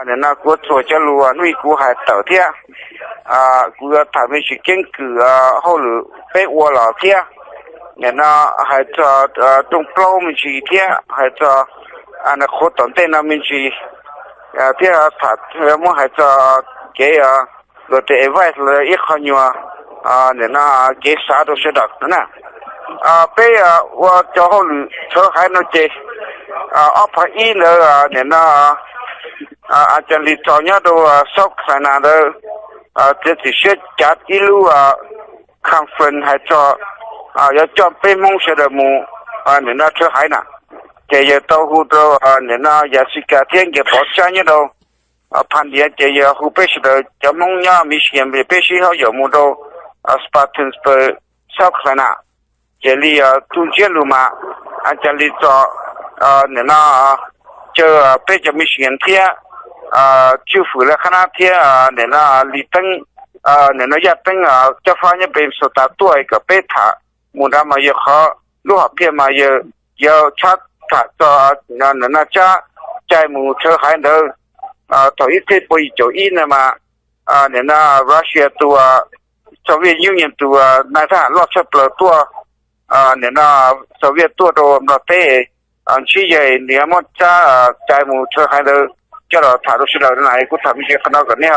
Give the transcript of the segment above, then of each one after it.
Nim no kuv txuas cov lus hnub i kuv hais tawm thiab, kuv yuav tham me ntsis keeb kwm hauj lwm peb ua los thiab. Nim no hais txog rooj plaub me ntsis thiab hais txog qhuav tom ntej no me ntsis thiab tham, muab hais txog kev, luag tias advice los ib qho nyuag, nim no kev xav rau sawv daws na. Peb ua cov hauj lwm rhawv haiv no ces ob phav ib ntawd nim no a cas li txos nyob rau South Carolina ntawd txiav txim siab cav ib lub conference hais txog yuav coj peb Hmoob sawv daws mus nim no rhawv haiv na. Ces yawg tau hu rau nim no Yas Xis Kas thiab Nkias Pov Tsab nyob rau Pha Ndiav, ces yawg hu peb sawv daws cov Hmoob nyob Michigan peb sib hauj yam mus rau Spartansburg, South Carolina. Ces li tub ntsiab lus mas a cas li txos nim no caw peb cov Michigan thiab Tswj Fwm lawv qhab nab thiab nim no Li Teeb, nim no Yaj Teeb cob fab nyob pem Minnesota tuaj kom peb tham mus nrad mas yawg qhov lub hom phiaj mas yawg yuav tshab tham txog nim no tsab cai mus rhawv haiv ntawd. Thaum ib txhiab pua yim caum ib ntawd mas nim no Russia tus, Soviet Union tus nais thab ham loj tshaj plaws tuaj, nim no Soviet tuaj rau Nplog teb, ntsib yawg nws muab tsab cai mus rhawv haiv ntawd coj los tham rau sawv daws na. Kuv tham me ntsis qhov no kom nej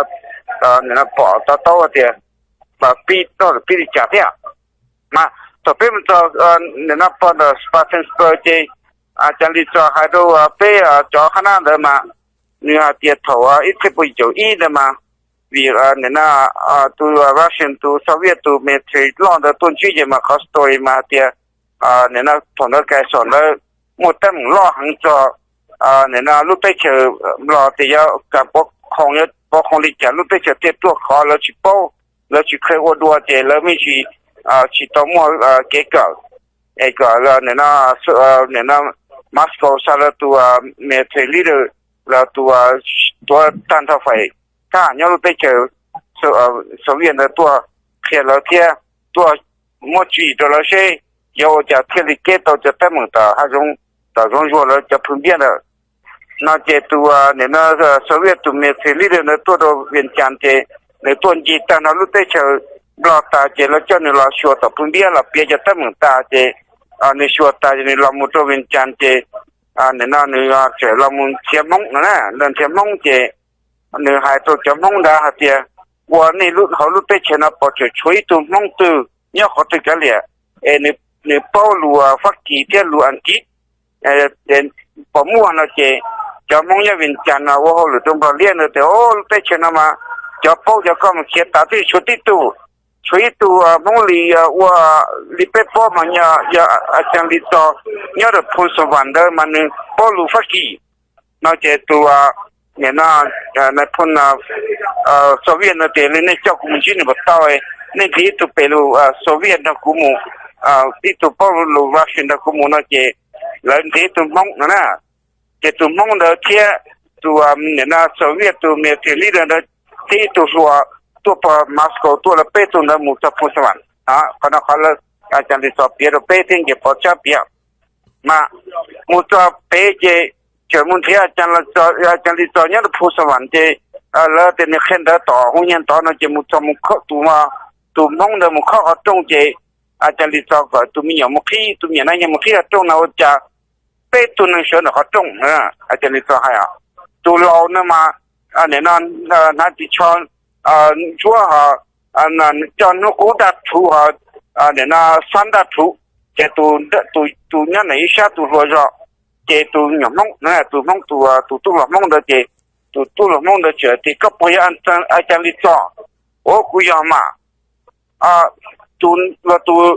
nim no pom to taub hais tias pib noj pib li cas thiab. Mas thaum peb mus txog nim no pog ntawm Spartansburg ces a cas li txos hais rau peb cov qhab nab ntawd mas nws hais tias thaum ib txhiab pua yim caum ib ntawd mas vim nim no tus Russian tus Soviet tus military loj ntawd tuaj ntsib ces mas qhov story mas hais tias nim no thaum ntawd Kaiso ntawd muaj teeb meem loj heev txog nim no lub teb chaws Nplog tias yuav kas pov khoom, yuav pov khoom li cas lub teb chaws thiaj tuaj khov lawv tsis paub, lawv tsis kheev ua dua ces lawv me ntsis tsis tau muaj kev kawm es kom nim no, nim no Moscow xa lawv tus military leader, lawv tus tuav tag nrho fais thab ham nyob lub teb chaws Soviet ntawd tuaj qhia lawv thiab tuaj muab tswv yim rau lawv seb yuav ua cas thiaj li keb tau cov teeb meem tom hav zoov, tom zoov zuag lawv cov phwj npiab ntawd. No ces tus nim no Soviet tus military leader ntawd tuaj rau Vias Cas ces nws tuaj nce tag nrho lub teb chaws Nplog tas ces lawv coj nws los xyuas tom phwj npiab los piav cov teeb meem tas ces nws xyuas tas ces nws los mus rau Vias Cas ces nim no nws tseem los mus nrhiav Hmoob no na, nrhiav Hmoob ces nws hais rau cov Hmoob ntawd hais tias ua nej hauv lub teb chaws no pom tseem tshuav ib tug Hmoob twg nyob qhov twg kav liam es nws paub lus Fab Kis thiab lus Askiv pom muaj no ces cov Hmoob nyob Vias Cas no ua hauj lwm rau Nplog liab ntawd tias o lub teb chaws no mas cov paub cov koj mus khiav tas twb tshuav tib tug, tshuav ib tug Hmoob li ua li peb paub mas yog a cas li txos nyob rau Phu Xa Vam ntawd mas nws paub lus Fab Kis. No ces tus nim no nais phoo Soviet no tias li nej coj kuv mus ntsib nws puas tau, nej nrhiav ib tug pem lus Soviet nrog kuv mus, ib tug paub lus Russian nrog kuv mus no ces lawv nrhiav ib tug Hmoob no na. Ces tus Hmoob ntawd thiab tus nim no Soviet tus military leader ntawd thiab ib tug hluas tuaj pog Moscow tuaj lawv peb tug ntawd mus txog Phu Xa Vam. Qhov no qhov lawv a cas li txos piav rau peb thiab Nkias Pov Tsab piav. Mas mus txog pem ces tseem mus nrhiav a cas li txos nyob rau Phu Xa Vam ces lawv tias nws qhia ntawv tom hu nyiag ntov no ces mus txog mus khawb tus, tus Hmoob ntawd mus khawb qhov rooj ces a cas li txos kom tus me nyuam mus qhib, tus me nyuam na yog mus qhib qhov rooj no ua cas peb tug neeg sawv ntawm qhov rooj, a cas li txos hais tus laus no mas nim no hnav ris tsho ntsuab ho coj hnub qub daj rhuv ho nim no xab daj rhuv, ces tus nyob ntawm ib sab tus hluas zog, ces tus nyuam Hmoob, tus Hmoob, tus tub hluas Hmoob ntawd ces tus tub hluas Hmoob ntawd tseem tias koj puas yog a cas li txos? Ua kuv yog mas. Tus, tus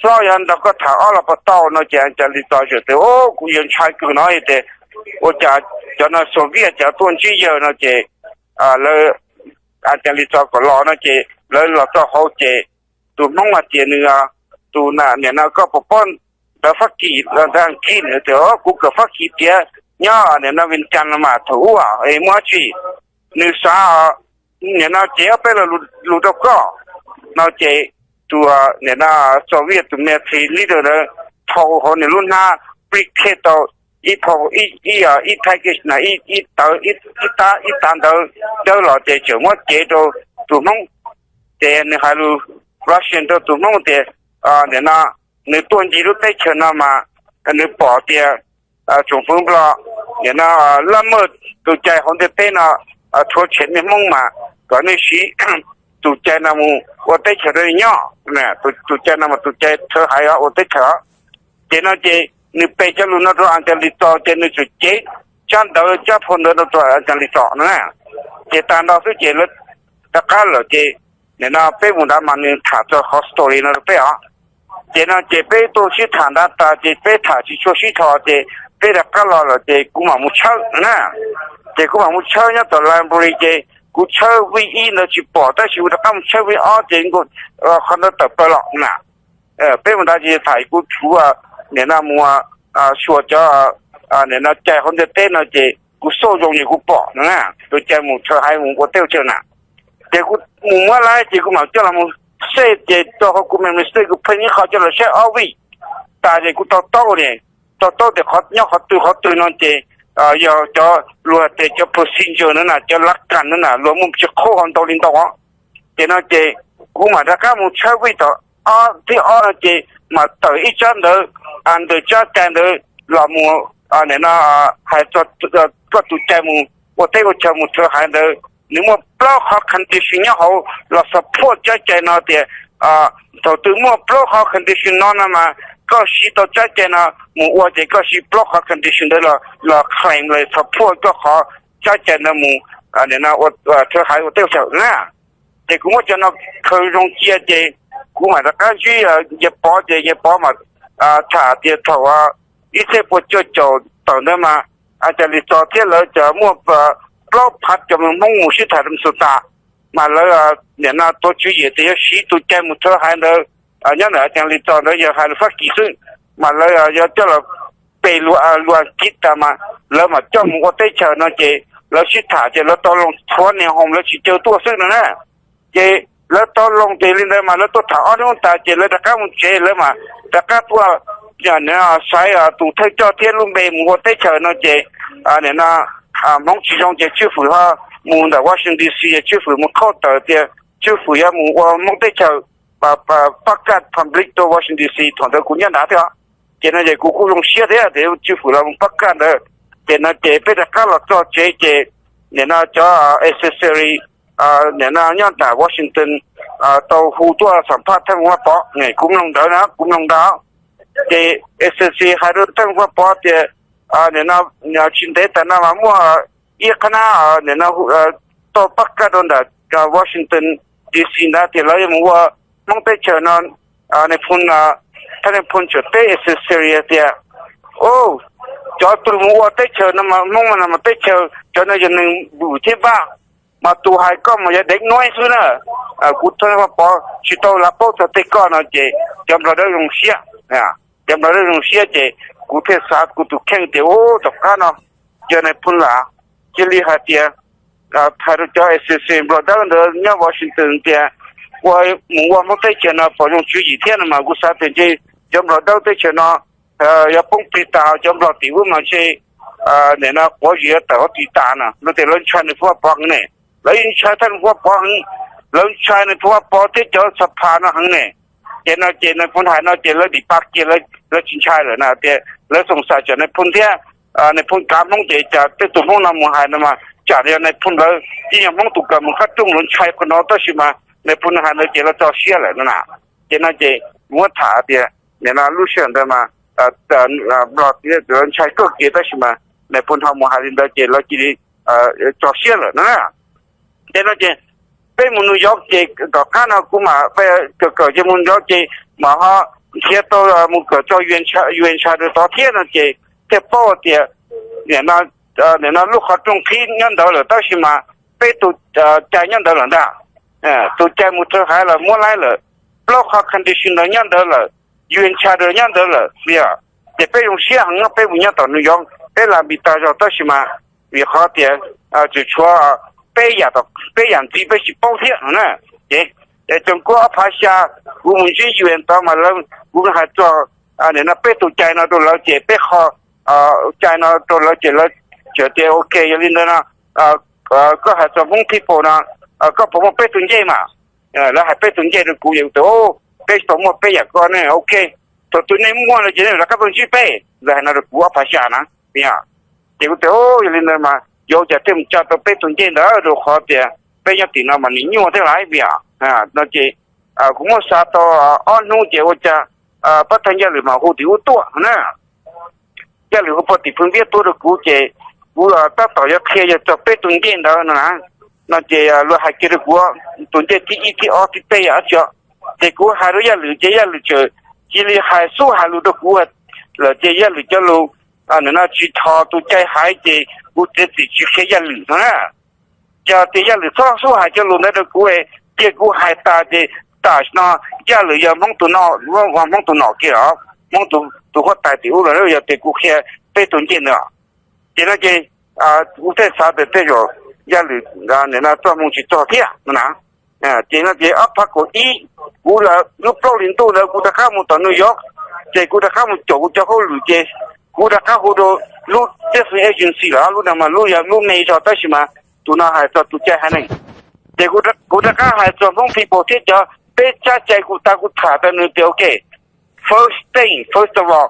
hlob yog nrog koj tham ob los puas tau no ces a cas li txos tseem tias o kuv yog ntshai kawg no tias ua cas cov no Soviet cov tuaj ntsib yawg no ces lawv a cas li txos kom los no ces lawv los txog hauv ces tus Hmoob hais tias nws, tus na nim no koj puas paub ntawv Fab Kis los ntawv Askiv? Nws tias kuv kawm Fab Kis tiav nyob nim no Vias Cas no mas thaum ub es muaj dab tsi nws xav nim no cev ob peb lo lus rau koj no ces tus nim no Soviet tus military leader ntawd thau hauv nws lub hnab briefcase tau ib package na, ib ib tab ib tab ntawv dawb los ces tseem muab cev rau tus Hmoob. Ces nws hais lus Russian rau tus Hmoob tias, nim no nws tuaj ncig lub teb chaws no mas nws pom tias tsoom fwv Nplog nim no laj maj tus cai hauv ntiaj teb no rhuav tshem nej Hmoob mas kom nej siv tus cai no mus ua teb chaws rau nyob. Tus cai no mas tus cai rhawv haiv ua teb chaws. Ces no ces nws pe cov lus no rau As Cas Lis Txos ces nws tseem cev tsab ntawv tsab phau ntawv rau As Cas Lis Txos no na. Ces tag nrho xwb ces lawv rov qab lawm ces nim no peb mus nrad mas nws tham txog qhov story no rau peb os. Ces no ces peb tuaj sib tham nrad tas ces peb tham tsis tshua sib dhos ces peb rov qab los lawm ces kuv mam mus tshawb na. Ces kuv mam mus tshawb nyob tom library ces kuv tshawb vij ib ntawd tsis pom tab sis kuv rov qab mus tshawb vij ob ces qhov ntawd tawm plaws los na. Peb mus nrad ces tham kuv tshuav nim no mus xyuas cov nim no cai hauv ntiaj teb no ces kuv xauj zoo ces kuv pom no na, tus cai mus rhawv haiv mus ua teb ua chaw na. Ces kuv mus muab lawm ces kuv mam coj los mus save ces rau hauv kuv memory stick, kuv pheej ib qho coj los saib ob vij tas ces kuv to taub ne, to taub tias qhov nyob qhov twg qhov twg no ces yog cov luag hais tias cov procedure na, cov lav kas na, luag muaj tsis qhub hau ntau li ntau os. Ces no ces kuv mam rov qab mus tshawb vij tom ob thib ob no ces mam tawm ib tsab ntawv ntawm tsab cai ntawd los mus nim no hais txog koj tus cai mus ua teb ua chaw mus rhawv haiv ntawd nws muaj plaub qhov condition nyob hauv los support tsab cai no tias thaum twg muaj plaub qhov condition no no mas koj siv tau tsab cai no mus ua ces koj siv plaub qhov condition ntawd los claim los support koj qhov tsab cai ntawd mus nim no rhawv haiv ua teb ua chaw na. Ces kuv muab cov no khaws zoo cia ces kuv mam rov qab ntsib Yawg Pov ces Yawg Pov mas tham tias thaum ib txhiab pua cuaj caum tawm ntawd mas As Cas Lis Txos thiab lawv cov muaj plaub phav cov Hmoob mus sib tham rau Minnesota mas lawv nim no tuav tswv yim tias yuav siv tus cai mus rhawv haiv ntawd nyob ntawm As Cas Lis Txos ntawd yog hais lus Fab Kis xwb, mas lawv yuav coj los pe lus Askiv tas mas lawv mam coj mus ua teb chaws no ces lawv sib tham ces lawv tau loo txhuav niag hoos lawv tsis caw tuaj xwb no na. Ces lawv tau loo ces li ntawd mas lawv tuaj tham ob hnub tas ces lawv rov qab mus tsev, lawv mam rov qab tuaj xaiv tus thawj coj thiab lub npe mus ua teb chaws no ces nim no Hmoob tsis zoo ces Tswj Fwm ho mus ntawm Washington D C, Tswj Fwm mus qhau tawm tias Tswj Fwm yuav mus ua Hmoob teb chaws pab kaj public rau Washington D C thaum ntawd kuv nyob nrad thiab. Ces no ces kuv kuj zoo siab thiab tias Tswj Fwm los mus pab kaj ntawd. Ces no ces peb rov qab los txog tsev ces nim no cov accessory nim no nyob nram Washington tau hu tuaj xam phaj Thaj Vaj Pov, kuv mloog ntawd na, kuv mloog ntawd. Ces accessory hais rau Thaj Vaj Pov tias nim no tsis ntev tas no mas muaj ib qhab nab nim no tau pab kaj rau ntawm Washington D C ntawd tias lawv yuav mus ua Hmoob teb chaws no. Nais phoo, Thaj Nais Phoo tseem teb accessory tias, o, cov tus mus ua teb chaws no mas Hmoob no mas teb chaws cov no yog neeg vwm thiab npaj, mas tus hais koj mas yog dev nuaib xwb na. Kuv Thaj Vaj Pov tsis tau lav paub txog tej koj no ces cov Nplog dawb zoo siab. Cov Nplog dawb zoo siab ces kuv thiaj xav kuv tus kheej tias, u, tom qab no yog Nais Phoo lam cia li hais tias hais rau cov accessory Nplog dawb ntawd nyob Washington tias ua, mus ua Hmoob teb chaws no pom zoo tswv yim thiab no mas kuv xav tias ntshe cov Nplog dawb teb chaws no yuav poob plig tas, cov Nplog tim ub mas ntshe nim no quav zis yuav tawm huab tis tas no. Luag tias lawv ntshai Nais Phoo Vaj Pov heev ne, lawv yeej ntshai Thaj Nais Phoo Vaj Pov heev, lawv ntshai Nais Phoo Vaj Pov thiab cov xab phas no heev ne. Ces no ces Nais Phoo hais no ces lawv dim pa kiag, lawv tsis ntshai lawm na, tias lawv xoom xas cov Nais Phoo thiab Nais Phoo kav Hmoob ces cas tej tus Hmoob no mus hais no mas tsam yog Nais Phoo lawv yeej yog Hmoob tus kav mus qab rooj, lawv ntshai qhov no tab sis mas Nais Phoo no hais ntawd ces lawv tso siab lawm no na. Ces no ces muab tham tias nim no lub sij hawm ntawd mas Nplog tias lawv ntshai kawg kiag tab sis mas Nais Phoo ho mus hais li ntawd ces lawv cia li tso siab lawm no na. Ces no ces peb mus New York ces tom qab no kuv mam kawm kawm ces mus New York ces mam ho nrhiav tau mus kawm tso UN Charter tod thiab no ces thiaj paub tias nim no lub qhov rooj qhib nyob ntawd lawm tab sis mas peb tus cai nyob ntawd lawm ntag. Tus cai mus rau hais los muab laib lawm, plaub qhov condition ntawd nyob ntawd lawm, UN Charter nyob ntawd lawm. Yog ces peb zoo siab heev, peb mus nyob tom New York peb lam npis tag zog tab sis mas vim qhov tias tseem tshuav peb yam, peb yam ntxiv peb tsis paub thiab no na. Ces xyoo ob phav xya kuv mus ntsib UN tod mas kuv hais txog nim no peb tus cai no rau lawv ces peb qhov cai no rau lawv ces lawv tseem tias ok, yog li ntawd no koj hais txog Hmoob People no, koj puas muaj peb tus ncej mas? Lawv hais peb tus ncej rau kuv ces kuv tias peb tsis tau muaj peb yam ko ne, ok, thaum twg nej muaj lawm ces nej rov qab tuaj ntsib peb, lawv hais no rau kuv ob phav xya na. Ces kuv tias yog li ntawd mas yuav ua cas thiaj mus tsa tau peb tus ncej ntawd rau qhov tias peb nyob tim no mas nws nyuaj thiab laiv vim no ces kuv muab xav tau ob hnub ces ua cas pab thawj Yaj Lwm mas hu tim ub tuaj na. Yaj Lwm hu puag tim Phwv Npiab tuaj rau kuv ces kuv tab tom yuav qhia yog txog peb tus ncej ntawd no na. No ces luag hais kiag rau kuv tus ncej thib ib thib ob thib peb yog dab tsi. Ces kuv hais rau Yaj Lwm ces Yaj Lwm tseem cia li hais xub hais lus rau kuv lawm ces Yaj Lwm cov lus nim no tsis thov tus cai hais ces kuv txiav txim tsis qhia Yaj Lwm no na. Yog tias Yaj Lwm txhob xub hais cov lus ntawd rau kuv, cia kuv hais tas ces tam sim no Yaj Lwm yog Hmoob tus no, Hmoob tus nom kiag os, Hmoob tus huab tais tim ub los yog tias kuv qhia peb tus ncej ntawd. Ces no ces kuv thiaj xav tias tej zaum Yaj Lwm nim no txoj hmoo tsis txog thiab no na. Ces no ces ob phav kaum ib, kuv lub plaub hlis ntuj ntawd kuv rov qab mus tom New York, ces kuv rov qab mus caum kuv cov hauj lwm ces kuv rov qab hu rau lub testing agency los lub no mas lub yog lub me zog tab sis mas tus no hais txog tus cai haiv neeg. Ces kuv rov qab hais txog Hmoob People thiab cov peb tsab cai kuv tas kuv tham rau nws tias ok, first thing first of all,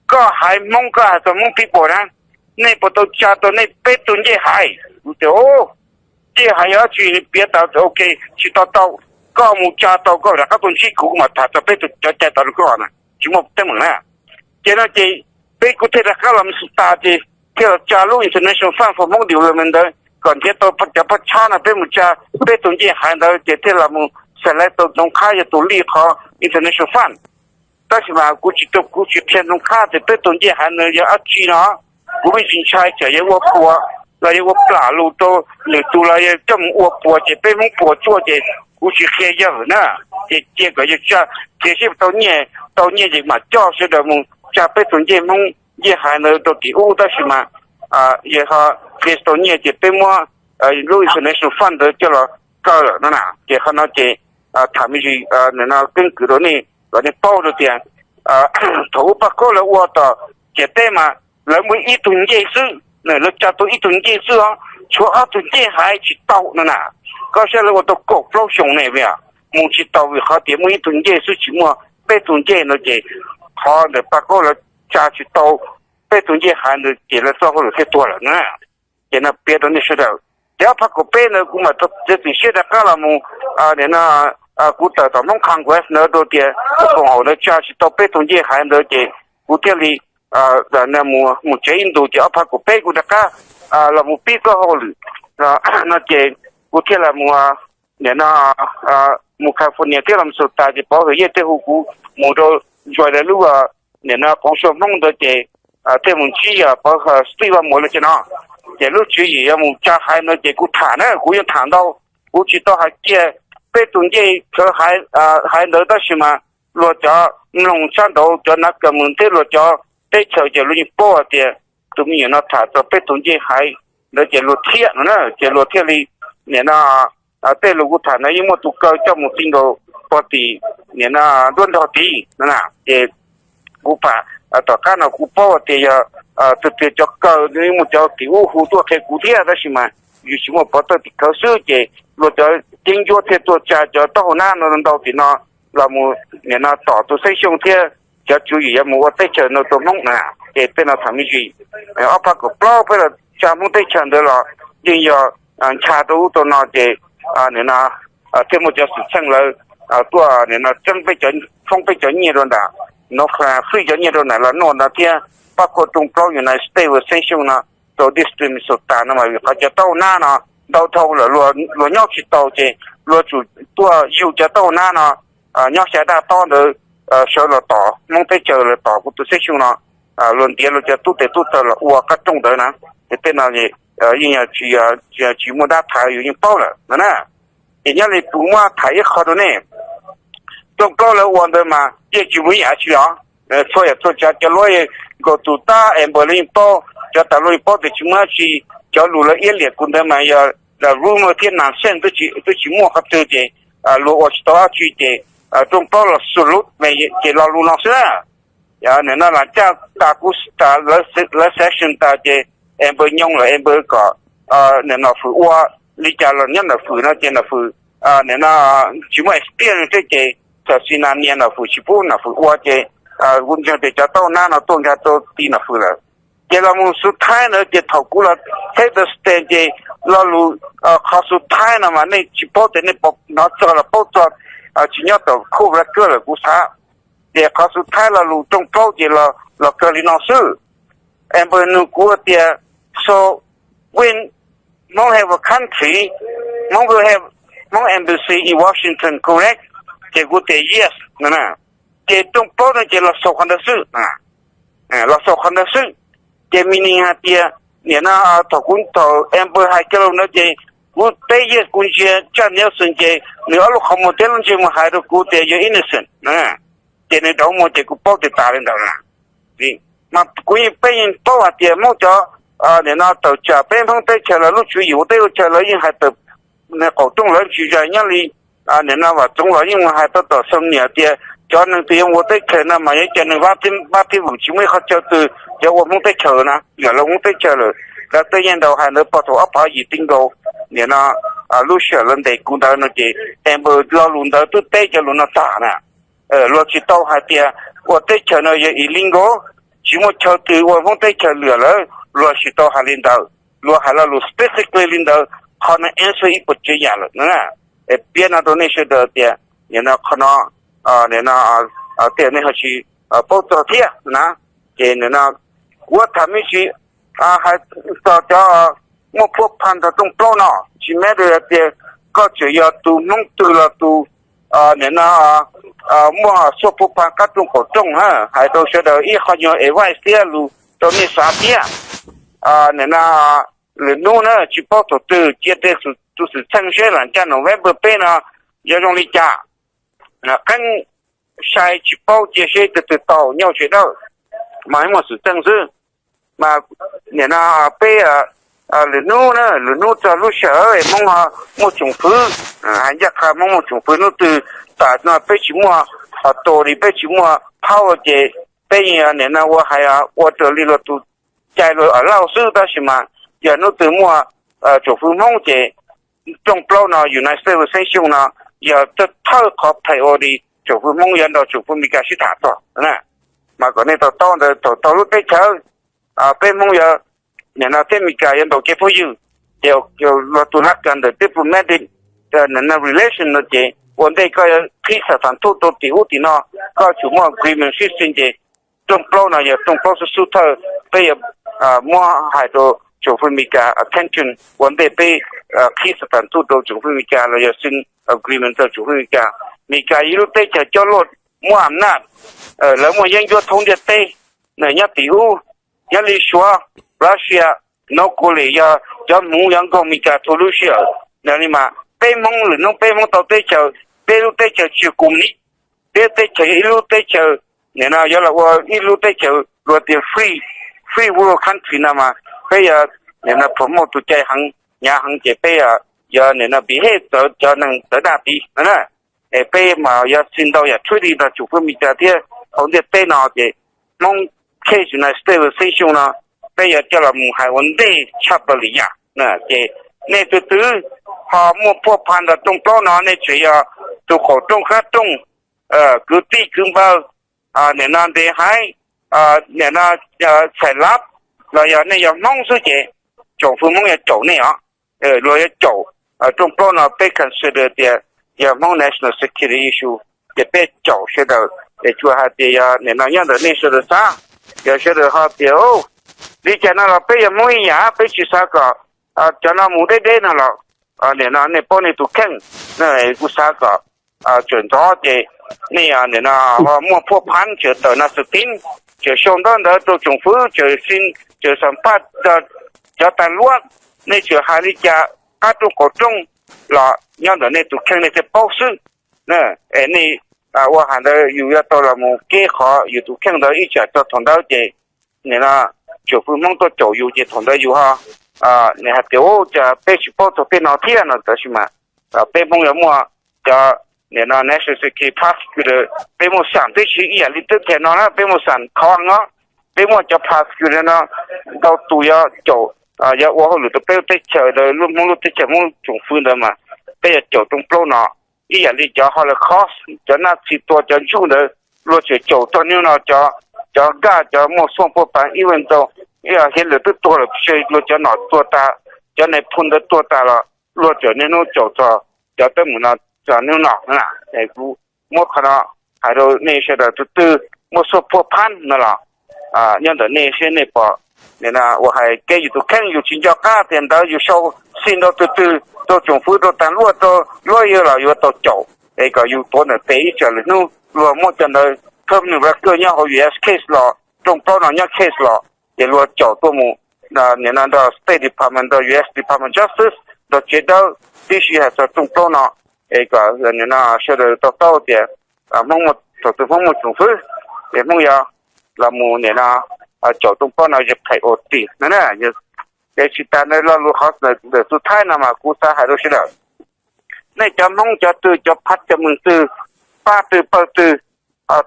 koj haiv Hmoob, koj hais txog Hmoob People na, nej puas tau tsa tau nej peb tus ncej haiv? Kuv tias ncej haiv yog dab tsi, piav tas ok, tsis tau tau, koj mus tsa tau koj rov qab tuaj ntsib kuv, kuv mam tham txog peb tus cov cai tau rau koj na, tsis muaj teeb meem na. Ces no ces peb kuv thiaj rov qab los Minnesota ces thiaj los tsa lub International Fund for Hmong Development ntawd kom nrhiav tau cov phaj tshab no peb mus tsa peb tus ncej haiv ntawd ces thiaj los mus select tau Ntxoov Qhab yog tus lead qhov International Fund. Tab sis mas kuv tsis, kuv tsis qhia Ntxoov Qhab tias peb tus ncej haiv ntawd yog dab tsi no, kuv pheej tsis ntshai tsam yog ua puas los yog ua plam lus rau lwm tus los yog coj mus ua puas ces peb Hmoob puas tsuaj ces kuv tsis qhia yawg na. Ces cia kom yawg tsa, qhia seb tau nyiaj, tau nyiaj ces mam coj sawv daws mus tsa peb tus ncej Hmoob ncej haiv ntawd rau tim ub tab sis mas yog ho qhia tsis tau nyiaj ces peb muab lub International Fund ntawd coj los kaw lawm no na. Ces qhov no ces tham me ntsis nim no keeb kwm rau nej kom nej paub rau tias thaum ub Paj Kaub lawv ua tom ciam teb mas lawv muaj ib tug ncej xwb, lawv tsa tau ib tug ncej xwb os, tshuav ob tug ncej haiv tsis tau no na. Koj saib lawv ua tau kaum plaub xyoo ne, mus tsis tau vim qhov tias muaj ib tug ncej xwb tsis muaj peb tug ncej no ces qhov ntawm Paj Kaub lawv tsa tsis tau peb tus ncej haiv ntawd ces lawv txoj hauj lwm thiaj tuag lawm na. Ces no piav rau nej sawv daws. Ces ob phav kaum peb ntawd kuv mam txiav txim siab rov qab los mus, nim no kuv tawm tom Hmoob Congress ntawd rau tias kuv koom haum ntawd tsa tsis tau peb tus ncej haiv ntawd ces kuv thiaj li mus tsev ib ntus ces ob phav kaum peb kuv rov qab los mus pib txoj hauj lwm no ces kuv thiaj los mus, nim no mus California thiab los Minnesota ces Pov Hwm Yej thiaj hu kuv mus rau join lawv lub nim no Koom Suav Hmoob ntawd ces thiaj mus ntsib Pov Steve Vaj Muas lawv cov no. Ces lub tswv yim yuav mus tsa haiv ntawd ces kuv tham na, kuv yeej tham ntau, kuv tsis tau hais kiag peb tus ncej haiv ntawd tab sis mas luag cov mloog sab nraud cov nav kas mus thiab luag cov teb chaws ces luag yeej paub hais tias tus me nyuam no tham txog peb tus ncej haiv ntawd ces luag thiaj no na, ces luag thiaj li nim no tej lus kuv tham ntawd yeej muaj tus kaw coj mus ti nkaus pog tim nim no nruab nrog tid no na. Ces kuv pam tom qab no kuv paub tias yog tus twg cov kaw yeej muaj cov tim ub hu tuaj qhia kuv thiab tab sis mas yus tsis muaj pov thawj tim khawv xwb ces luag cov ceeb ncuab thiaj tuaj tsa cov taub hau nab no ntau tim no los mus nim no tom tus xeeb xyooj thiab cov tswv yim yuav mus ua teb chaws no rau Hmoob na. Ces tej no tham me ntsis, ob phav kaum plaub peb los tsa Hmoob teb chaws ntawd los yeej yog ncha rau ub rau no ces nim no thiaj muaj cov xwm txheej lawv tuaj nim no txeeb peb cov, foob peb cov nyiaj rau ntawm no, free cov nyiaj rau ntawm los noj ntawd thiab pab khuaj rooj plaub United States xeeb xyooj no rau district Minnesota no mas vim qhov cov taub hau nab no ntau dhau lawm luag nyob tsis tau ces luag tsum tuaj yug cov taub hau nab no nyob xya daj tob ntawd sawv los tom Hmoob teb chaws los tom kuv tus xeeb xyooj no, luag ntiav luag cov tub tes tub taw los ua qab rooj ntawd na. Ces tej no yeej tsis muaj dab thaiv yus yeej paub lawm no na. Ces nyob li kuv muab tham ib qho rau nej, rooj plaub lawv ua ntawd mas yeej tsis muaj ib yam tsi os. Txhua yam txhua tsav cov luab nkaus tus tab es npaws lawv yeej paub, cov tas luaj yeej paub tias tsis muaj dab tsi. Cov lus lawv iab liam kuv ntawd mas yog rumor thiab nonsense, twb tsis muaj qhov twg ces luag ua tsis tau dab tsi ces rooj plaub los salute ces lo lus no xwb na. Nim no lam caj tas kuv, lawv session tas ces Amber nyooj lawm, Amber kom nim no Fwm ua li cas los nyob ntawm Fwm no ces ntawm Fwm nim no tsis muaj experience thiab ces txawm tsis nas nias ntawm Fwm tsis pub ntawm Fwm ua ces kuv ntseeg tias cov tau nab no tuaj nkag rau ti ntawm Fwm lawm. Ces los mus xub thaib ntawd ces thaum kuv los teb ntawd sten ces lo lus qhov xub thaib no mas nej tsis paub tias nej hnov txog los paub txog, tsis nyob tom khub record lawm kuv xav. Ces qhov xub thaib lo lus rooj plaub ces los kawg li no xwb. Amber nug kuv tias, so when Hmong have a country, Hmong will have Hmong embassy in Washington, correct? Ces kuv tias yes no. Ces rooj plaub no ces los xaus qhov ntawd xwb, los xaus qhov ntawd xwb. Ces meaning hais tias nim no thaum kuv thaum Amber hais kiag lo ntawd ces kuv teb yes, kuv ntsia Jack Nelson ces nws ob lub qhov muag thiab lub ntsej muag hais rau kuv tias you're innocent. Ces nws rauv muag ces kuv paub tias tas li ntawd na. Mas kuv yeej, peb yeej paub hais tias Hmoob cov nim no tawm tsam peb Hmoob teb chaws lawv lub tswv yim ua teb ua chaw lawv yeej hais tawm qaum rooj lawv tsis zais nyob li nim no Vam Txoov los yeej mus hais tau tom Xoo Niam tias cov neeg twg yuav ua teb chaws no mas yuav cov neeg vab thib vwm tsis muaj ib qhov chaw twg cov ua Hmoob teb chaws na, yog lawv Hmoob teb chaws lawm. Lawv tej yeej ntaus hais ntawd pog thaum ob phav yim ti nkaus. Nim no lub sij hawm lawv ntes kuv ntawd no ces Amber lo lus ntawd twb teb cov lus no tag na. Luag tsis tau hais tias ua teb chaws no yog illegal, tsis muaj chaw twg ua Hmoob teb chaws lwm lawm, luag tsis tau hais li ntawd. Luag hais lo lus specifically li ntawd, qhov no answer ib puas tsav yam lawm na. Piav no rau nej sawv daws tias nim no qhov no, nim no tej nej ho tsis paub txog thiab na. Ces nim no kuv tham me ntsis hais txog cov muaj phuaj pha nrog rooj plaub no, tsis matter tias koj tseem yog tus Hmoob twg los tus nim no muaj xuaj phuaj pha qab rooj qaum rooj, hais rau sawv daws ib qho nyuag advice thiab lus rau nej xav thiab. Nim no lwm hnub na tsis paub thaum twg cia tej tus xwm txheej seb lam ncaj November peb no yuav zoo li cas. Qeeb sai tsis paub cia seb tus twg tau nyob tsev dawb, mas muaj xwm txheej xwb. Mas nim no peb lwm hnub na, lwm hnub txog lub sij hawm Hmoob ho muaj tsoom fwv, hais ncaj qha Hmoob muaj tsoom fwv hnub twg tas no peb tsis muaj authority, peb tsis muaj power ces peb nim no ua hais ua raws li luag tus cai luag allow xwb. Tab sis mas yog hnub twg muaj tsoom fwv Hmoob ces rooj plaub no United States of Xeeb Xyooj no yog thawj qhov priority tsoom fwv Hmoob yuav nrog tsoom fwv Amelikas sib tham txog. Mas kom nej to taub ntawd, thaum tau lub teb chaws peb Hmoob yuav, nim no teb Amelikas yuav ntaus kev phooj ywg, ces luag tus lab kas ntawm diplomatic relation no ces ua ntej koj yuav qhib xa tham ntuj rau tim ub tim no, koj tsum muaj agreement sib xis ces rooj plaub no yog rooj plaub xub xub thawj peb yuav muab hais rau tsoom fwv Amelikas attention ua ntej peb qhib xa tham ntuj rau tsoom fwv Amelikas los yog xwb agreement rau tsoom fwv Amelikas. Amelikas yog ib lub teb chaws coj luaj muaj am naj, lawv muaj yeeb ncuab thoob ntiaj teb, nyob tim ub, nyob li Suav, Russia, North Korea, yog cov hmuv yog nkaug Amelikas txhua lub sij hawm. Yog li mas peb Hmoob lwm hnub peb Hmoob tau teb chaws, peb lub teb chaws tsis yog koom ni, peb teb chaws yog ib lub teb chaws, nim no yuav los ua ib lub teb chaws luag tias free, free world country no mas peb yog nim no promote tus cai heev, hnyav heev ces peb yog nim no behave txawv cov neeg txawv daj tiv no na. Es peb mas yog xi ntau yam treaty nrog tsoom fwv Amelikas thiab hauv ntiaj teb no ces Hmoob case United States Xeeb Xyooj no peb yuav coj los mus hais ua ntej tshaj plaws li yam. Ces nej tus twg ho muaj phuaj pha nrog rooj plaub no nej tseem yog tus qaum rooj qab rooj, kwv tij kwv npawg, nim no ntes haiv, nim no txhais lab, los yog nej yog Hmoob xwb ces tsoom fwv Hmoob yuav caum nej os. Luag yuav caum. Rooj plaub no peb consider tias yog Hmoob national security issue, ces peb caum sawv daws. Es tsuas hais tias yog nim no nyob ntawm nej sawv daws xav, yog sawv daws ho tias li cas no los peb yog Hmoob ib yam, peb tsis xav kom cov no mus deb deb no los nim no nej paub nej tus kheej, kuv xav kom tseem ntxov ces nej nim no muaj phuaj pha tseem tawm no xwm tib, tseem sau ntaub ntawv rau tsoom fwv, tseem xa phaj rau cov tag luab, nej tseem hais li cas qab rooj qaum rooj los nyob ntawm nej tus kheej nej thiaj paub xwb. Es nej ua hais ntawd yus yuav tau los mus keb qhov yus tus kheej ntawd ib tsam txog thaum ntawd ces nim no tsoom fwv Hmoob tuaj caum yus ces thaum ntawd yus ho, nws hais tias cas peb tsis paub txog tej no thiab no, tab sis mas peb Hmoob yuav muaj cov nim no national security prosecutor, peb muaj xam tib si ib yam li twb tias no na, peb muaj xam khov no, peb muaj cov prosecutor no ntau tus yuav caum, yuav ua hauj lwm rau peb lub teb chaws ntawd, lub Hmoob lub teb chaws Hmoob tsoom fwv ntawd mas peb yuav caum rooj plaub no ib yam li cov Holocaust, cov Nazi tua cov Jew ntawd, luag tseem caum txog hnub no cov, cov Gaj cov muaj xuaj puj pam even though Hitler twb tuag lawm, luag cov nom tuag tas, cov nais phoo ntawd tuag tas los luag tseem niaj hnub caum txog cov teeb meem no txog hnub no. Kuv muab qhov no hais rau nej sawv daws, tus twg muaj xuaj puj pam no los nyob ntawm nej seb nej pom ua hais kev yus tus kheej yus tsis nco qab tias ntawd yus sau xij rau tus twg, rau tsoom fwv, rau tas luaj, rau lawyer los yuav tau caum, es kom yus tuav ntawm tes ib tsam lwm hnub luag muab cov ntawd, khab nws vaj kawj nyob hauv U S case los, rooj plaub no nyob case los ces luag caum tuaj mus nim no nrog State Department, nrog U S Department of Justice, nrog tsev dawb tib si hais txog rooj plaub no, es kom nim no sawv daws to taub tias Hmoob, thaum twg Hmoob muaj tsoom fwv ces Hmoob yuav los mus nim no caum rooj plaub no ze phais ua tim no. Ces tsis tas ntawd, lo lus qhov ntawm tus Thaib no mas kuv xav hais rau sawv daws, nej cov Hmoob cov twg, cov phab cov mees twg, pab twg pawg twg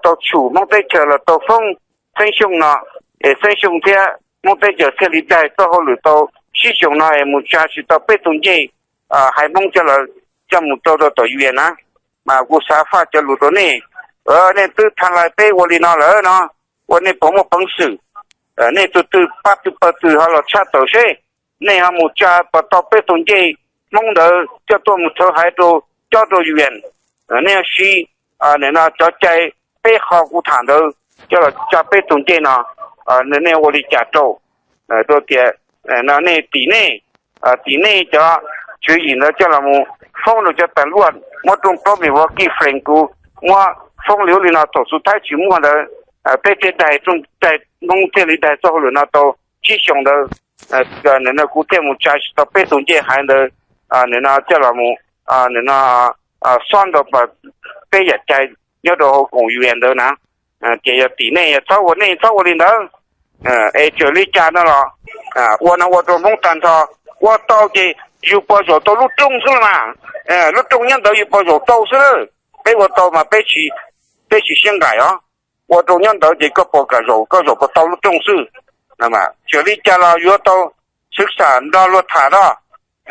tau tshum Hmoob teb chaws los tau foob Xeeb Xyooj no, es Xeeb Xyooj thiab Hmoob teb chaws thiaj li daig txoj hauj lwm tau sib xyoos no es mus tsa tsis tau peb tus ncej haiv Hmoob coj los, coj mus rau rau tom U N na. Mas kuv xav faj cov lus rau nej, nej twb tham lais peb ua li no lawm no, ua nej puas muaj peev xwm, nej tus twg pab twg pawg twg ho los tshaj tawm seb, nej ho mus tsa puas tau peb tus ncej Hmoob ntawd coj tuaj mus rhawv haiv rau, cob rau U N, nej siv nim no cov cai peb qho kuv tham ntawd coj los tsa peb tus ncej no, nej ua li cas rau, rau tias no nej tim nej, tim nej cov tswv yim ntawd coj los mus foob rau cov tas luaj, muab rooj plaub Milwaukee Frank, kuv muab foob li ub li no thaum xub thawj tsis muaj ntawd, peb thiaj daig, daig Hmoob thiaj li daig txoj hauj lwm no tau tsib xyoos ntawd, kuv thiaj mus tsa tsis tau peb tus ncej haiv ntawd, nim no coj los mus, nim no xob ntau peb yam cai nyob rau hauv koom U N ntawd na. Ces yog tim nej yog txhob ua, nej txhob ua li ntawd, es txawm li cas no los ua no ua rau Hmoob tag nrho, ua tau ces yus puas zaum tau lub rooj xwb los mas, lub rooj nyob ntawd yus puas zaum tau xwb. Peb ua tau mas peb tsis siab nqaim os, ua rau nyob ntawd ces koj puas kam zaum, koj zaum puas tau lub rooj xwb. Txawm li cas los yuav tau xwv xam nrog luag tham no,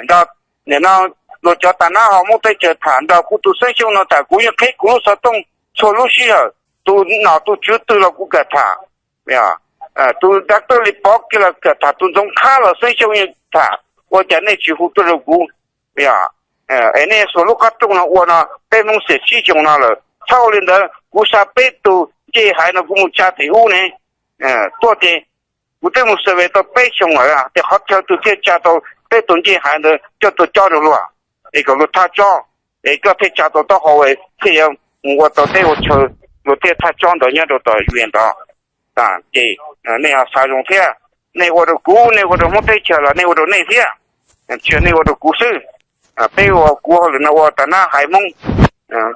nrog nim no luag cov tas nab ho Hmoob teb chaws tham, nrog kuv tus Xeeb Xyooj no tham, kuv yeej qhib kuv lub xov tooj txhua lub sij hawm, tus nom tus tswv twg los kuv kam tham. Tus doctor Lis Pov kiag los kam tham, tus Ntxoov Qhab los Xeeb Xyooj yeej tham, ua cas nej tsis hu tuaj rau kuv? Es nej xuas lub qab rooj no ua no peb Hmoob xiam tsib xyoos no lawm, txhob ua li ntawd. Kuv xa peb tus ncej haiv no kuv mus tsa tim ub ne, tuaj ces kuv twb mus survey tau peb xyoos lawm, ces qhov chaw twg thiaj tsa tau peb tus ncej haiv ntawd coj tuaj cob rau luag, es kom luag thaj tsob, es koj thiaj tsa tau taub hau, thiaj yuav mus ua tau teb ua chaw, luag thiaj thaj tsob ntawd nyob rau tom U N ntawd. Ces nej ho xav zoo thiab, nej ua rau kuv, nej ua rau Hmoob teb chaws los nej ua rau nej thiab, tsis yog nej ua rau kuv xwb. Peb ua, kuv hauj lwm no ua tas nab haiv Hmoob,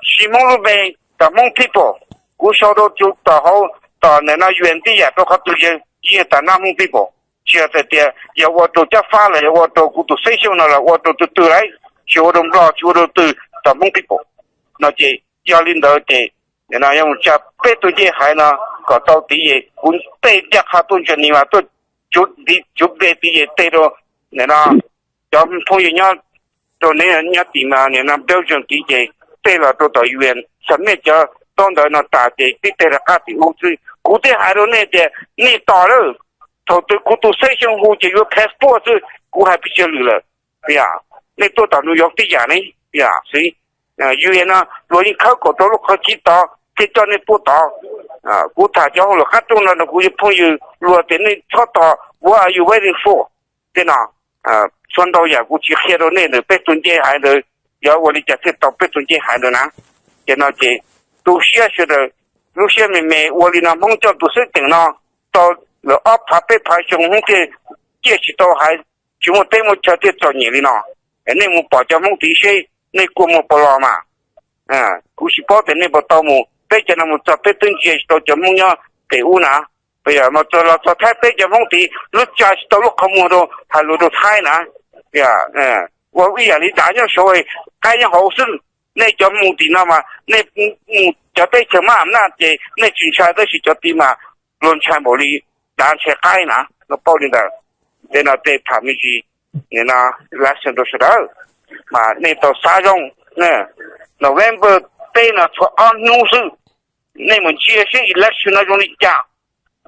siv Hmoob lub npe, tas Hmoob people. Kuv sau rau tom hauv tom ntawm no U N tib yam rau qhov twg, yeej tas nab Hmoob people. Tsis yog hais tias yog ua rau Cab Fab los yog ua rau kuv tus Xeeb Xyooj no los ua rau tus twg lauj, tsis ua rau Nplog tsis ua rau twg, tas Hmoob people. No ces yog li ntawd ces nim no yuav mus tsa peb tus ncej haiv no kom tau tid es kuv tej ncaj qha tuaj Geneva tuaj tsuv npe tid es tej rau nim no cov phooj ywg nyob rau neb nyob tim mas nim no Belgium tid ces tej los rau tom U N, xam nej cov taub ntawv no tas ces pib tej rov qab tim ub xwb. Kuv thiaj hais rau nej tias nej tos lawm, thaum twg kuv tus Xeeb Xyooj hu ces yuav case puaj xwb, kuv hais pes tsawg lwm lawm. Yog nej tuaj tom New York tib yam ne, yog xwb. U N no luag yeej khawb kom rau lub qhov chiv tod thiaj coj nej tuaj tod. Kuv tham cov hauj lwm qab rooj no rau kuv cov phooj ywg luag tias nej txhob tos, what are you waiting for? Tej no, txhua ntau yam kuv tsis qhia rau nej ntawm peb tus ncej haiv ntawd, yog ua li cas thiaj tau peb tus ncej haiv ntawd na. Ces no ces tu siab sawv daws, lub siab me me ua li no Hmoob coj tus xwb teem no tau lawm ob phav peb phav xyoo Hmoob thiaj ciaj tsis tau haiv, tsis muaj teb muaj chaw thiaj txom nyem li no. Nej mus pom cov Hmoob tid seb nej kua muag puas los mas. Kuv tsis paub tias nej puas tau mus, peb cov no mus txog peb twb ntsia tsis tau cov Hmoob nyob pem ub na. Yog mas txog los txog Thaib peb cov Hmoob tid lub tsa tsis tau lub qhov muag rau hais lus rau Thaib na. Ua ib yam li dav nyob saud, qaib nyob hauv xwb. Nej cov mus tim no mas nej mus cov teb chaws mab am naj ces nej tsis ntshai, tab sis cov tid mas luag ntshai npaum li dav ntshai qaib na, luag paub li ntawd. Tej no tej tham me ntsis, nim no election rau sawv daws, mas nej tau xav zoo. November peb no tshuav ob hnub xwb, nej mus ntsia seb election no zoo li cas.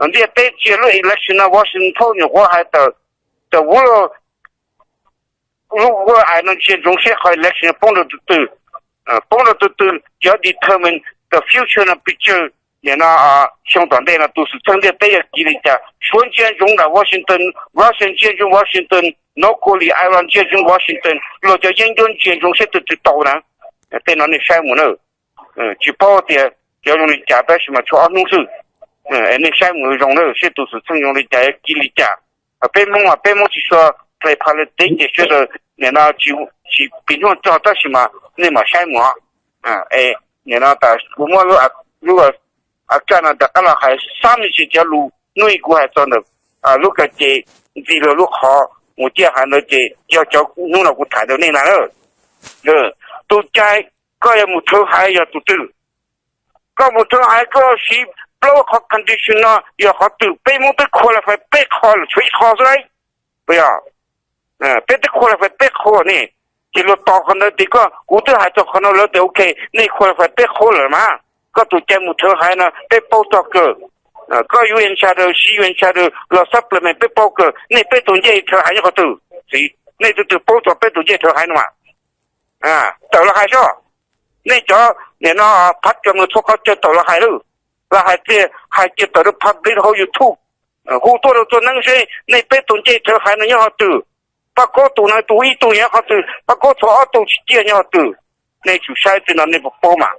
Ntiaj teb ntsia lub election no Washington Post nyuam qhuav hais tawm, tawm ub lub world ais no ntsia ntsoov seb qhov election poob rau tus twg, poob rau tus twg yuav determine the future no picture. Nim no xyoo tom ntej no tus xwm txheej ntiaj teb yuav kiv li cas, Suav ntsia ntsoov nram Washington, Russia ntsia ntsoov Washington, North Korea, Iran ntsia ntsoov Washington, luag cov yeeb ncuab ntsia ntsoov seb tus twg tau na. Tej no nej saib mus na. Tsis paub tias cov zoo li cas tab sis mas tshuav ob hnub xwb. Nej saib mus zoo na seb tus xwm txheej zoo li cas yuav kiv li cas. Peb Hmoob mas peb Hmoob tsis tshua play politics ces sawv daws nim no tsis pib nyuaj txog tab sis mas nej mam saib mus. Nim no tas kuv muab lub, lub a kaj no rov qab los hais xab me ntsis cov lus hnub ib kuv hais txog ntawm lub kawm ces ntxiv lawm lub qhov mus ciaj hais ntawd ces yog cov hnub no kuv tham rau nej na. Tus cai koj yuav mus rhawv haiv yog tus twg? Koj mus rhawv haiv koj siv plaub qhov condition no yog qhov twg? Peb Hmoob twb qualify peb qho lawm, tshuav ib qho xwb lauj. Puas yog? Peb twb qualify peb qho ne, ces luag tos qhov ntawd tias koj, kuv twb hais txog qhov no lawm tias ok, nej qualify peb qho lawm mas koj tus cai mus rhawv haiv no peb paub txog kawg. Koj UN shadow, siv UN shadow los supplement peb paub kawg. Nej peb tus ncej rhawv haiv nyob qhov twg? Nej tus twg paub txog peb tus ncej rhawv haiv no mas? Tawm los hais soj. Nej cov nim no phav cov mus txhua qhov caw tawm los hais lawm, los hais tias hais kiag tawm rau public hauv YouTube, hu tuaj rau txhua neeb seb nej peb tus ncej rhawv haiv no nyob qhov twg. Paj Koob tus no tus ib tug nyob qhov twg, Paj Koob txhua ob tug tsis ciaj nyob qhov twg. Nej tsum saib tej no nej puas paub mas.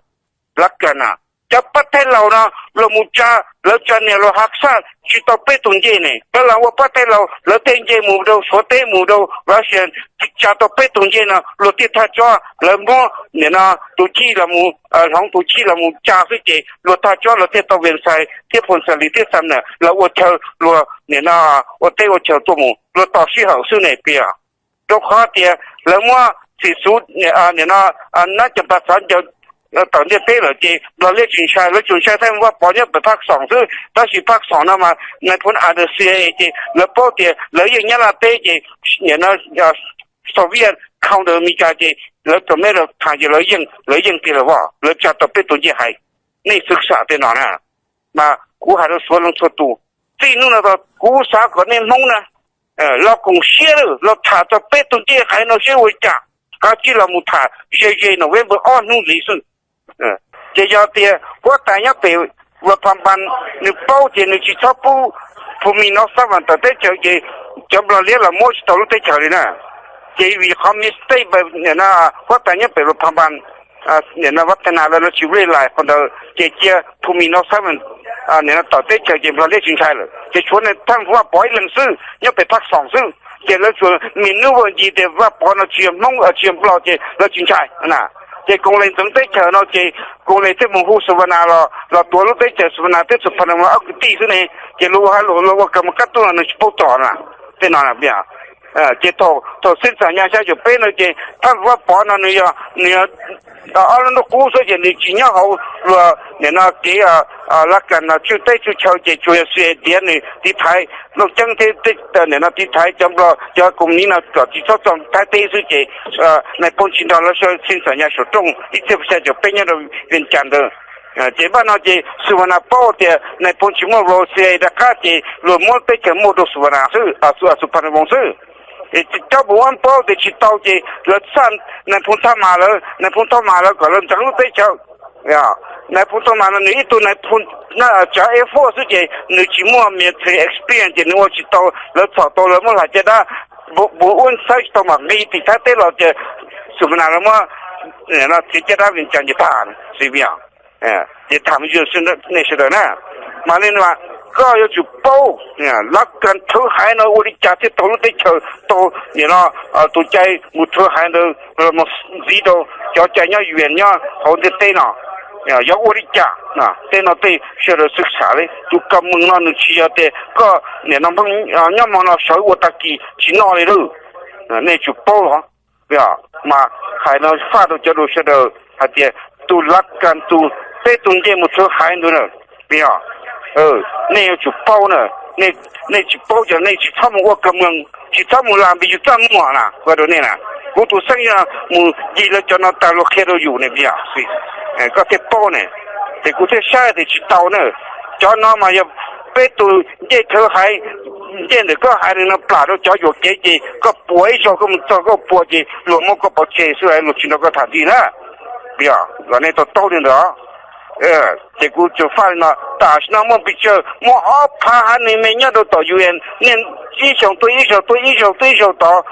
Lab kas na, cov pab thaij laus no los mus tsa, lawv tsa niam los hav xaj tsis tau peb tus ncej ne. Cov los ua pab thaij laus lawv tej ncej mus rau Suav teb mus rau Russia, tsa tau peb tus ncej no luag thiaj thaj tsob, lawv muab nim no tus chij los mus, hloov tus chij los mus tsa xwb ces luag thaj tsob luag thiaj tau Vias Xais thiab Phoos Xas Lis thiab Xam Nas lawv ua chaw luag nim no ua teb ua chaw tuaj mus, luag tos sij hawm xwb ne piv. Rau qhov tias lawv muab xim xuv nim no nab cov pas xav ncaws tawm ntiaj teb lawm ces Nplog liab tsis ntshai, lawv tsuas ntshai Thaj Vaj Pov nyob pem Phaj Xoom xwb. Tab sis Phaj Xoom no mas nais phoo a cia ces lawv paub tias lawv yeej Nyab Laj teb ces nim no Soviet counter Amelikas ces lawv tau me rau tham ces lawv yeej, lawv yeej tiag lawm, lawv tsa tau peb tus ncej hais. Nej xwv xam tej no na, mas kuv hais rau Suav leej txhua tus, txij hnub no kuv xav kom nej Hmoob na los koom siab lawm los tham txog peb tus ncej hais no seb ua li cas. Kav tsij los mus tham ze ze November ob hnub ntxiv xwb. Ces yog tias huab tais nyob pem Phaj Npas nws paub ces nws tsis txhob pub Phumi Nov Xab Vas tawm teb chaws ces cov Nplog liab los muab tsis tau lub teb chaws li na. Ces vim qhov mistake huab tais nyob pem Phaj Npas, nim no Vaj Thas Nas lawv tsis realize qhov ntawd ces cia Phumi Nov Xab Vas nim no tawm teb chaws ces Nplog liab tsis ntshai lawm. Ces tshuav nws Thaj Vaj Pov ib leeg xwb nyob pem Phaj Xoom xwb, ces lawv tsuas mis nub vaj nci tias Vaj Pov no tsis yog Hmoob tsis yog Nplog ces lawv tsis ntshai na. Ces koom le ntxeev teb chaws no ces koom le thiaj mus hu Xus Vas Nas los, los tuav lub teb chaws Xus Vas Nas thiab Xus Phas Nas Voos ob kwv tij xwb ne. Ces luag ua hais lus luag ua kawg mus kab tuj no nws tsis paub txog na. Tej no na, ces thaum xib xam nyas xya caum peb no ces Thaj Vaj Pov no nws yog, nws yog ob lub ntuj qub xwb ces nws tsis nyob hauv luag nim no kev lab kas no tswj teb tswj chaw ces tsuas yog xia tiav nws tiv thaiv Looj Ceeb thiab nim no tiv thaiv cov Nplog cov koom ni no kom tsis txhob txo Thaib teb xwb ces nais phoo tsis nrog lawv sawv xib xam nyas saum rooj ib txhiab xya caum peb nyob rau Vias Cas ntawd. Ces npaj no ces Xus Vas Nas paub tias nais phoo tsis muaj role xia rov qab ces luag muab teb chaws muaj rau Xus Vas Nas xwb, Xus Phas Nas Voos xwb. Ces cov pum ua paub tias tsis tau ces lawv txhaj nais phoo Thaj Mas lawv, nais phoo Thaj Mas lawv kom lawv ntxeev lub teb chaws. Nais phoo Thaj Mas no nws ib tug nais phoo tsav Air Force xwb ces nws tsis muaj military experience ces nws ua tsis tau, lawv txhom tau lawv muab hlais caj dab, pum ua txhawb tsis tau mam nqi tim Thaib teb los tias Xus Vas Nas lawv muab txiav caj dab Vias Cas ces tag, xws li ces tham nej sawv daws na. Mas li no koj yuav tsum paub lab kas rhawv haiv no ua li cas thiaj tau lub teb chaws tau nim no tus cai mus rhawv haiv ntawd los mus ntxiv rau cov cai nyob Yuas nyob hauv ntiaj teb no. Yog ua li cas? Tej no tej sawv daws xwv xam li. Tus kam mees no nws tsis yog tias koj nim no nyob hmo no sawv ua tag kis tsis noj li lawm. Nej tsum paub los mas hais no faj rau cov dua sawv daws. hais tias tus Lav Kas tus peb tus ncej mus rhawv haiv ntawd na, yog, nej yuav tsum paub na, nej tsis paub ces nej tsis txhob mus ua ka mees, tsis txhob mus lam npis yus txaj muag na, ua rau nej na. Kuv tus xeeb yog mus ncig lawv cov no tas luag qhia rau yus ne, yog, koj thiaj paub ne. Ces kuv thiaj saib tias tsis tau na. Cov no mas yog peb tus ncej rhawv haiv, ncej ntawm koj haiv neeg no plam rau cov yuam kev ces koj puas ib zaug koj mus txog koj puas ces luag muab koj pov tseg xwb, luag tsis nrog koj tham ntxiv na. Yog, kom nej tau taub li ntawd. Ces kuv tsuas faj li no, tam sim no muaj pes tsawg, muaj ob phav haiv neeg me nyob rau tom U N, nej ib xyoos tuaj ib zaug, tuaj ib zaug, tuaj ib zaug tod,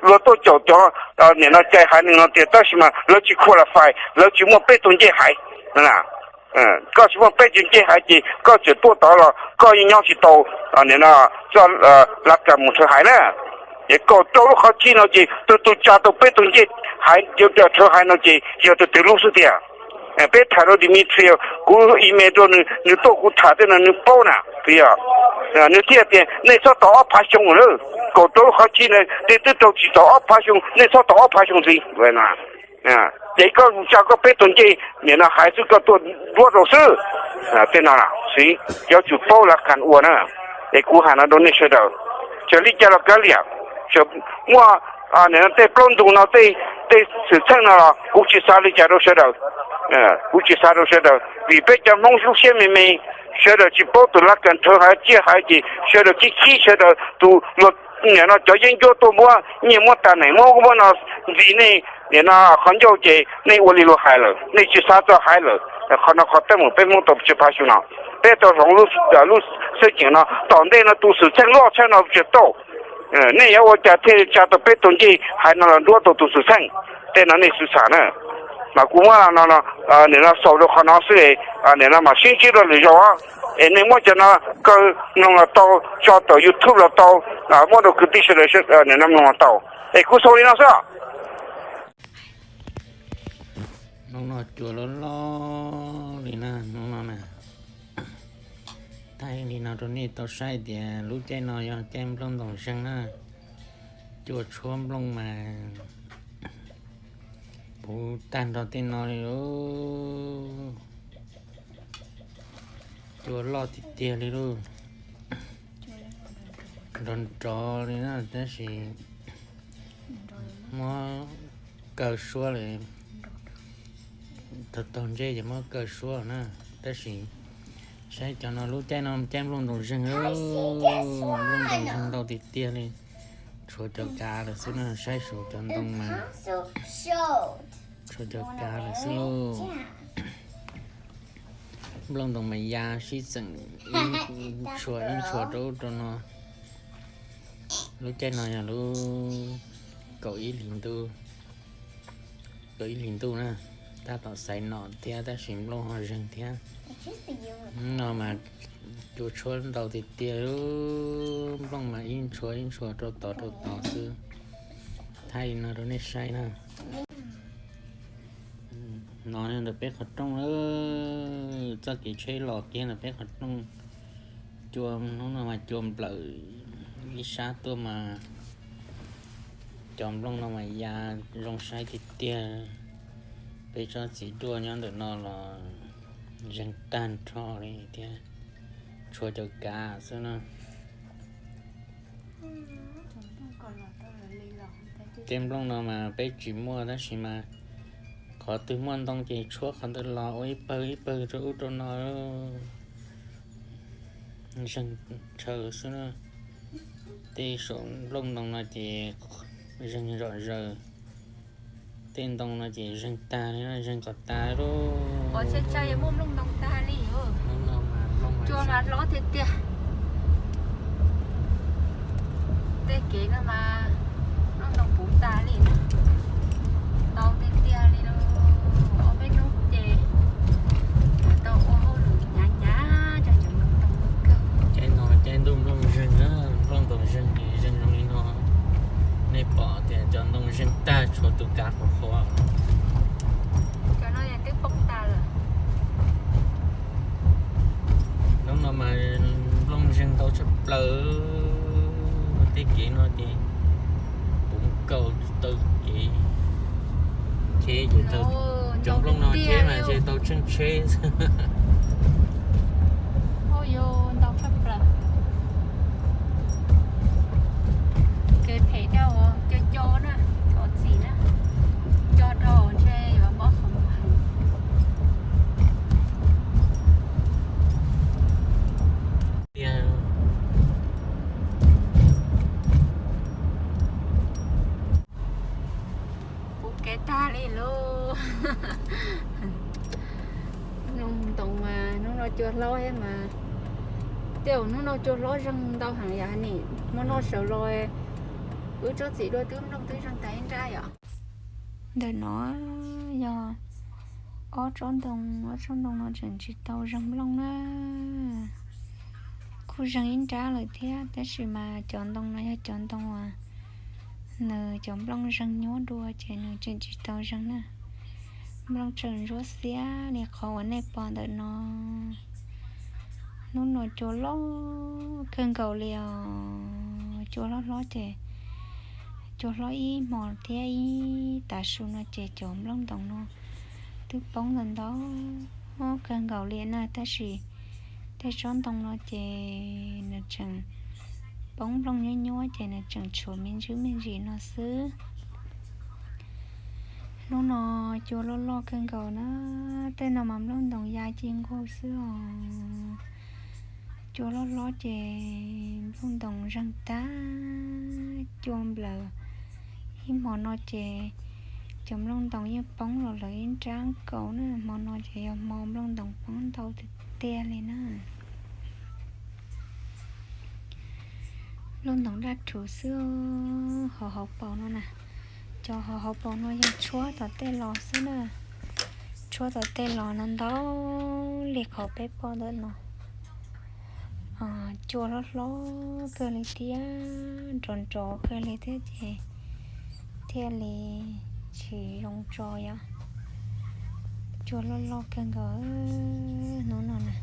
luag tuaj caum cov nim no cai haiv neeg no tiag, tab sis mas lawv tsis qualify, lawv tsis muaj peb tug ncej haiv. Koj tsis muaj peb tug ncej haiv ces koj tseem tuaj tod los koj yeej nyob tsis tau nim no txoj Lav Kas mus rhawv haiv na. Ces kaum rau lub qhov tsib no ces tus tus tsa tau peb tug ncej haiv rhawv haiv no ces yog tus twg lub xwb tiag. Peb tham rau Dmitry, kuv email rau nws, nws tuaj kuv tham tej no nws paub na, yog. Nws thiaj tias nej txhob tos ob phav xyoo lawm, kaum rau lub qhov tsib na, tej twb rau tsis tau ob phav xyoo, nej txhob tos ob phav xyoo ntxiv. Ces koj tsa koj peb tug ncej nim no haiv xwb koj tuaj duab rau xwb. Tej no siv, yuav tsum paub Lav Kas ua na. Es kuv hais no rau nej sawv daws, txawm li cas los kav liam, txawm muaj nim no tej plaub ntug no tej xwm txheej no los kuv tsis xav li cas rau sawv daws. Kuv tsis xav rau sawv daws vim peb cov Hmoob lub siab me me, sawv daws tsis paub tus Lav Kas rhawv haiv tsiaj haiv ces sawv daws khib khib sawv daws tus luag nim no cov yeeb ncuab tuaj muab nyiaj muab tas neem muab ub muab no ntxiv nej nim no qhov ncauj ces nej ua li luag hais lawm, nej tsis xav txog haiv lawm. Qhov no qhov teeb meem peb Hmoob tau tsawg phav xyoo no, peb tau hloov lub xwb ceem no, tom ntej no tus xwm txheej loj tshaj no tsis tau. Nej yuav ua cas thiaj tsa tau peb tug ncej haiv no los nruab tau tus xwm txheej? Tej no nej xav na. Mas kuv muab no nim no xaus rau qhov no xwb, nim no mam sib ntsib rau lwm zaus. Es nej muab cov no kaw mloog los tau, tso tom YouTube los tau, muab rau kwv tij sawv daws nim no mloog los tau. Es kuv xaus li no xwb. Hnub no cua loj loj li na, hnub no na. Thaij li no rau nej tau saib tias lub caij no yog caij nplooj ntoos zeeg na. Cua tshuab nplooj mas puv tag nrho tej no li lauj. Cua loj tiag tiag li lauj. Nrov nrov li na, tab sis muab kaw suab lawm. Taug taug ntsej ces muab kaw suab na. Tab sis saib cov no lub caij no caij nplooj ntoos zeeg, nplooj ntoos zeeg ntau tiag tiag li. Tshuav cov kav lawm xwb na, saib saum cov ntoo mas tshuav cov kav lawm xwb lauj. Nplooj ntoos mas ya sib txeem, tshuav ib tshuav rau ub rau no. Lub caij no yog lub kaum ib hlis ntuj, kaum ib hlis ntuj na, tab tom xaiv nom thiab tab sis nplooj ho zeeg thiab. No mas cua tshuab ntau tiag tiag, nplooj mas ib ntshuav ib ntshuav rau tod rau tod xwb. Thaij li no rau nej saib na. No ntawm peb qhov rooj, txoj kev tsheb los kiag ntawm peb qhov rooj. Cua hnub no mas cua nplawm ib sab tuaj mas cov nplooj no mas ya zoo saib tiag tiag. Peb tsob txiv duaj nyob ntawm no los zeeg tag nrho li thiab, tshuav cov kav xwb na. Tej nplooj no mas peb tsis muaj tab sis mas qhov twg muaj ntoo ces tshuab qhov ntawd los ua ib pawg ib pawg rau ub rau no. Zeeg tshaw xwb na. Tej saum nplooj ntoo no ces zeeg zom zaws. Tej ntoo no ces zeeg tag li, zeeg kom tas li. Cua mas hlob tiag tiag. Tej kev no mas nplooj ntoo puv tas li na. Ntau tiag tiag li lauj. Ob peb hnub ces tau ua hauj lwm hnyav hnyav rau cov nplooj ntoo kawg. Caij no caij ntuj nplooj zeeg na, nplooj ntoo zeeg, zeeg zoo li no. Nej pom tias cov ntoo zeeg tag tshuav tus kav qhuav qhuav. Cov no twb poob tas lawm. Hnub no mas nplooj zeeg ntau tshaj plaws. Tej kev no ces puv nkaus taw kev, kev ces taw. Cov nplooj no thiab mas ntshe tau tsheej tsheb. Ntau tshaj plaws. Kev phem thiab, co co na, thov txim na, co rau ntshe yuav mob qhov muag heev. Puv kev tag li lauj. Nplooj ntoos mas hnub no cua hlob thiab mas, tej zaum hnub no cua hlob zeeg ntau heev yom, nim hmo no sawv los wb tsob txiv dua twb nplooj twb zeeg tas ib nrab yom. Ntawm no yog ob tsob ntoo, ob tsob ntoo no tseem tsis tau zeeg nplooj na. Kuj zeeg ib nrab lawm thiab tab sis mas cov ntoo no yog cov ntoo uas nws cov nplooj zeeg nyuab dua ces nws tseem tsis tau zeeg na. Nplooj tseem ntsuab xiab li qhov uas nej pom ntawm no. Hnub no cua loj kawg nkaus li os. Cua hlob hlob ces cua hlob ib hmo thiab ib tav su no ces cov nplooj ntoos no twb poob ntau ntau kawg nkaus li na, tab sis tej tsob ntoo no ces nws tseem poob nplooj nyuab nyuab ces nws tseem tshuav me ntsis me ntsis no xwb. Hnub no cua loj loj kawg nkaus na, tej no mas nplooj ntoos ya ci nkaus xwb os. Cua loj hlob ces nplooj ntoos zeeg tag, cua nplawm. Ib hmo no ces cov nplooj ntoos yeej poob los lawm ib nrab nkaus na, hmo no ces yog hmo nplooj ntoos poob ntau tiag tiag li na. Nplooj ntoos daj rhuv xwb, hauv hauv paus no na. Cov hauv hauv paus no yog tshuab tom tej los xwb na. Tshuab tom tej los no ntau li qhov peb pom ntawm no. Cua hlob hlob kawg li thiab nrov nrov kawg li thiab ces thiaj li tsis zoo tso yom. Cua loj loj kawg nkaus hnub no na.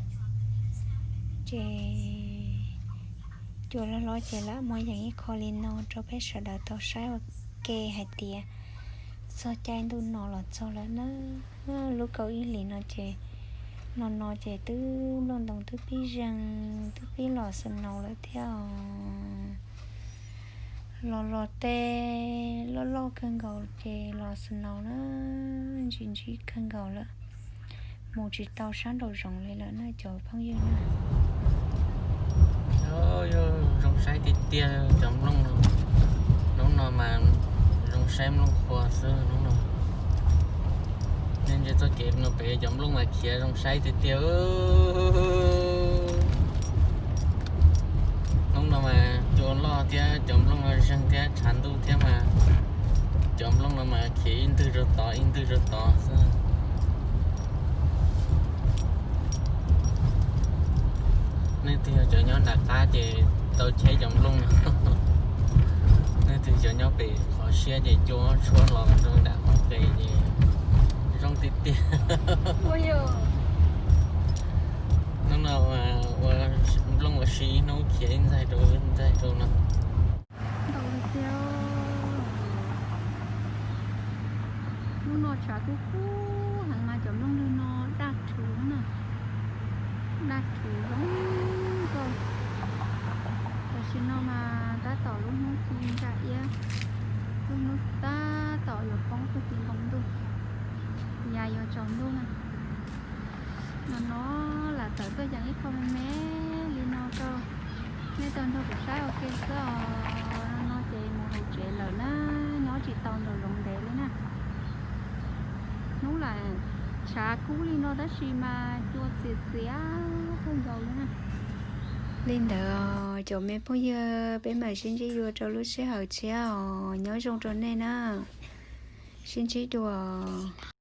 Ces cua loj hlob ces lam muab yees ib qho li no rau peb sawv daws tau saib ua ke hais tias txog caij ntuj no los txog lawm na. Lub kaum ib hlis no ces, no no ces twb nplooj ntoos twb pib zeeg twb pib los snow lawm thiab os. Los los tej loj loj kawg nkaus ces los snow na, ntsim ntsim kawg nkaus lawm. Mus tsis tau sab nraum zoov li lawm na cov phooj ywg na. Zoo saib tiag tiag cov nplooj no. Hnub no mas zoo saib nplooj qhuav xwb hnub no. Nej ntsia txoj kev no pem cov nplooj mas khiav zoo saib tiag tiag. Hnub no mas cua loj thiab cov nplooj no zeeg thiab tshav ntuj thiab mas cov nplooj no mas khiav ib ntwg rau tod ib ntwg rau tod xwb. Leej twg yog cov nyob nram qab ces tau cheb cov nplooj no. Leej twg cov nyob pem qhov siab ces cua tshuab los rau nram qhov qes ces zoo tiag tiag. Hnub no ua nplooj ua si ib hnub khiav ib ntxaig rau ib ntxaig rau no. Ntau tiag. Hnub no tshav kub kub heev mas cov nplooj lwg no daj rhuv na, daj rhuv zoo nkauj. Tam sim no mas tab tom lub hnub ci ntsa iab, lub hnub tab tom yuav poob puag tim npoo ntuj, ya yuav tsaus ntuj na. No no lam tawm tuaj yees ib qho me me li no rau nej tau nrog kuv saib ua ke xwb os. No no ces mus hauv tsev lawm na, nyob tsis tau nraum zoov ntev li na. Hnub lam tshav kub li no tab sis mas cua txias txias kawg nkaus li na. Li ntawd cov me phooj ywg, peb mam sib ntsib dua rau lub sij hawm tshiab os, nyob zoo rau nej na, sib ntsib dua.